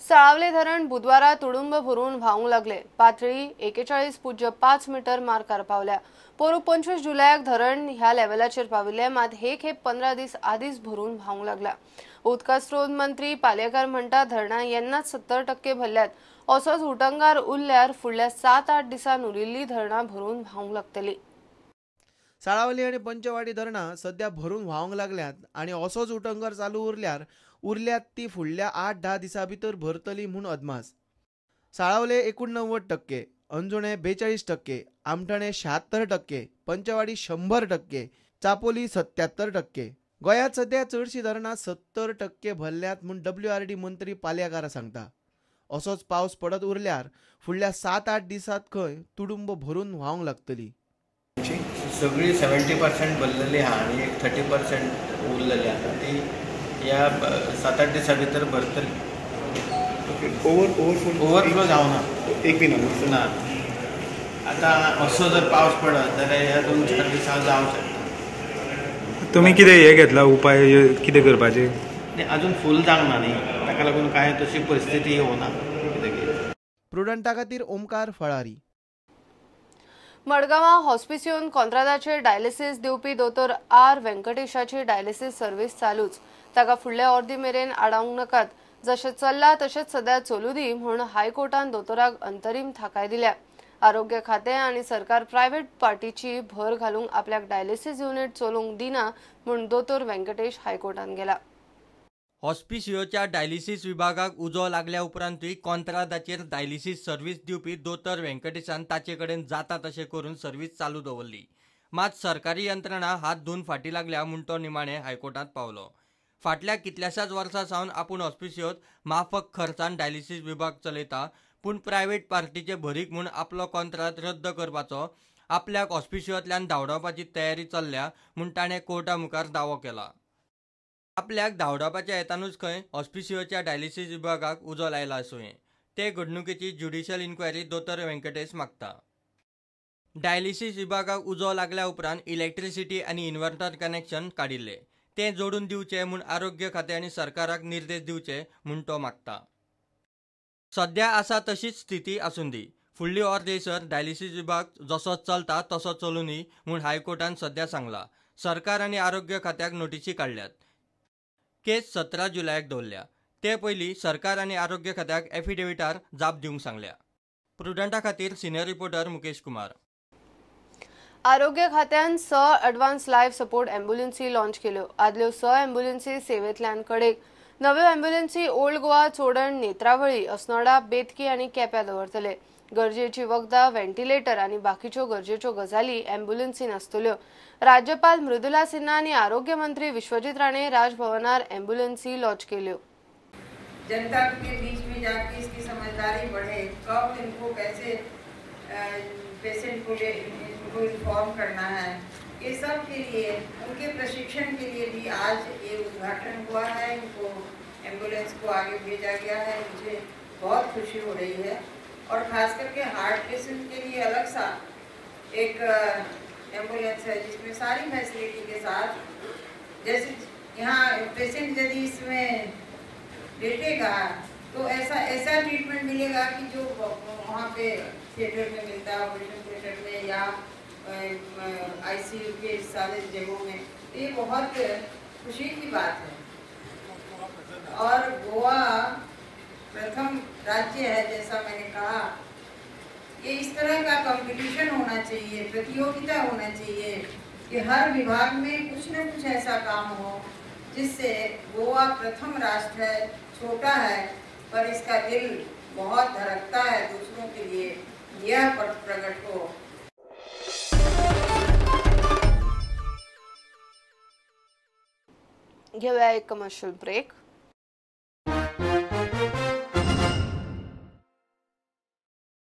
साळावले धरण बुधवारा तुडुंब भरून व्हावंक लागले. पातळी 41.05 मिटर मार्कार पावल्या. पोरू 25 जुलयाक धरण ह्या लेव्हलाचेर पाविल्ले, मात हे खेप 15 दीस आदीच भरून व्हावंक लागला. उदका स्रोत मंत्री पालयेकार म्हणटा धरणां येन्नाच 70% भरल्यात. असोच उटंगार उरल्यार फुडल्या 7-8 दिसां उरिल्ली धरणां भरून व्हावंक लागतली. साळावली आनी पंचवाडी धरणां सध्या भरून व्हावंक लागल्यात आनी असोच उटंगार चालू उरल्यार उरल्यात ती फुडल्या 8-10 दिसां भितर भरतली म्हूण अदमास. साळावले 89%, अंजुणे 42%, आमठाणे 76%, पंचवाडी 100%, चापोली 77%. गोंयांत सध्या चडशीं धरणां 70% भरल्यात म्हूण WRD मंत्री पालयेकार सांगता. असोच पावस पडत उरल्यार फुडल्या 7-8 दिसांत खंय तुडुंब भरून व्हावंक लागतली. सगळी 70% भरलेली आहा आनी एक 30% उरलेली आसा ती ह्या 7-8 दिसां भितर भरतली. ओवरफ्लो जावना, एक बी ना. आतां असो जर पावस पडत जाल्यार ह्या 2-4 दिसां जावंक शकता. तुमी कितें हे घेतला उपाय कितें करपाचे? न्ही, अजून फूल जावंक ना न्ही, ताका लागून कांय तशी परिस्थिती येवना. कितें प्रुडंटा खातीर ओमकार फळारी. मडगांवां हॉस्पिसियोन कॉन्त्रादाचेर डायलिसीस दिवपी दोतोर आर व्यंकटेशाची डायलिसीस सर्वीस चालूच. ताका फुडल्या अर्दी मेरेन आडावंक नाकात, जशें चल्लां तशेंच सद्या चलूं दी म्हूण हायकोर्टान दोतोराक अंतरीम थाकाय दिल्या. आरोग्य खातें आनी सरकार प्रायव्हेट पार्टीची भर घालूंक आपल्याक डायलिसीस युनिट चलोवंक दिना म्हूण दोतोर व्यंकटेश हायकोर्टान गेला. हॉस्पिसियोच्या डायलिसीस विभागाक उजो लागल्या उपरांतूय कॉन्त्रादाचेर डायलिसीस सर्वीस दिवपी दोतोर व्यंकटेशान ताचे कडेन जाता तशें करून सर्वीस चालू दवरली. मात सरकारी यंत्रणा हात धुवन फाटी लागल्या म्हूण तो निमाणे हायकोर्टांत पावलो. फाटल्या कितल्याशाच वर्सां सावन आपूण हॉस्पिसियोत माफक खर्चान डायलिसीस विभाग चलयता, पूण प्रायव्हेट पार्टीचे भरीक म्हूण आपलो कॉन्त्राद रद्द करपाचो, आपल्याक हॉस्पिसियोंतल्यान धांवडावपाची तयारी चल्ल्या म्हूण ताणें कोर्टा मुखार दावो केला. आपल्याक धांवडावपाच्या हेतानूच खंय हॉस्पिसियोच्या डायलिसीस विभागाक उजो लायला आसुंये. ते घडणुकेची ज्युडिशियल इन्क्वायरी दोतोर व्यंकटेश मागता. डायलिसीस विभागाक उजो लागल्या उपरांत इलेक्ट्रिसिटी आनी इन्व्हर्टर कनेक्शन काडिल्ले, ते जोडून दिवचे म्हूण आरोग्य खातें आनी सरकाराक निर्देश दिवचे म्हूण तो मागता. सद्या आसा तशीच स्थिती आसूं दी, फुडली अर्द येयसर डायलिसीस विभाग जसो चलता तसो चलुनी म्हूण हायकोर्टान सद्या सांगला. सरकार आनी आरोग्य खात्याक नोटिशी काडल्यात. केस 17 जुलयाक दवरल्या. ते पयलीं सरकार आनी आरोग्य खात्याक एफिडेविटार जाप दिवंक सांगल्या. प्रुडंटा खातीर सिनियर रिपोर्टर मुकेश कुमार. आरोग्य खात्यान 6 ॲडव्हान्स लायफ सपोर्ट ॲम्ब्युलन्सी लॉन्च केल्यो. आदल्यो 6 ॲम्ब्युलन्सी सेवेंतल्यान कडेक. नव्यो ॲम्ब्युलन्सी ओल्ड गोवा, चोडण, नेत्रावळी, अस्नोडा, बेतकी आनी केप्यां दवरतले. गरजेची वखदां, व्हेंटिलेटर आनी बाकीच्यो गरजेच्यो गजाली ॲम्ब्युलन्सीन आसतल्यो. राज्यपाल मृदुला सिन्हा आनी आरोग्य मंत्री विश्वजीत राणे राजभवनार ॲम्ब्युलन्सी लॉन्च केल्यो. जनता के बीच में जाके इसकी समझदारी बढ़े, कब इनको कैसे पेशेंट को इनको इन्फॉर्म करना है, ये सब के लिए उनके प्रशिक्षण के लिए भी आज ये उद्घाटन हुआ है। इनको एम्बुलेंस को आगे भेजा गया है, मुझे बहुत खुशी हो रही है। और ख़ास करके हार्ट पेशेंट के लिए अलग सा एक एम्बुलेंस है जिसमें सारी फैसिलिटी के साथ, जैसे यहाँ पेशेंट यदि इसमें लेटेगा तो ऐसा ऐसा ट्रीटमेंट मिलेगा कि जो वहाँ पे थिएटर में मिलता है, ऑपरेशन थिएटर में या आईसीयू के सारे जगहों में। तो ये बहुत खुशी की बात है। और गोवा प्रथम राज्य है, जैसा मैंने कहा, ये इस तरह का कंपटीशन होना चाहिए, प्रतियोगिता होना चाहिए कि हर विभाग में कुछ न कुछ ऐसा काम हो जिससे गोवा प्रथम राष्ट्र है, छोटा है पर इसका दिल बहुत धड़कता है दूसरों के लिए, यह प्रकट हो। घेऊया एक कमर्शियल ब्रेक।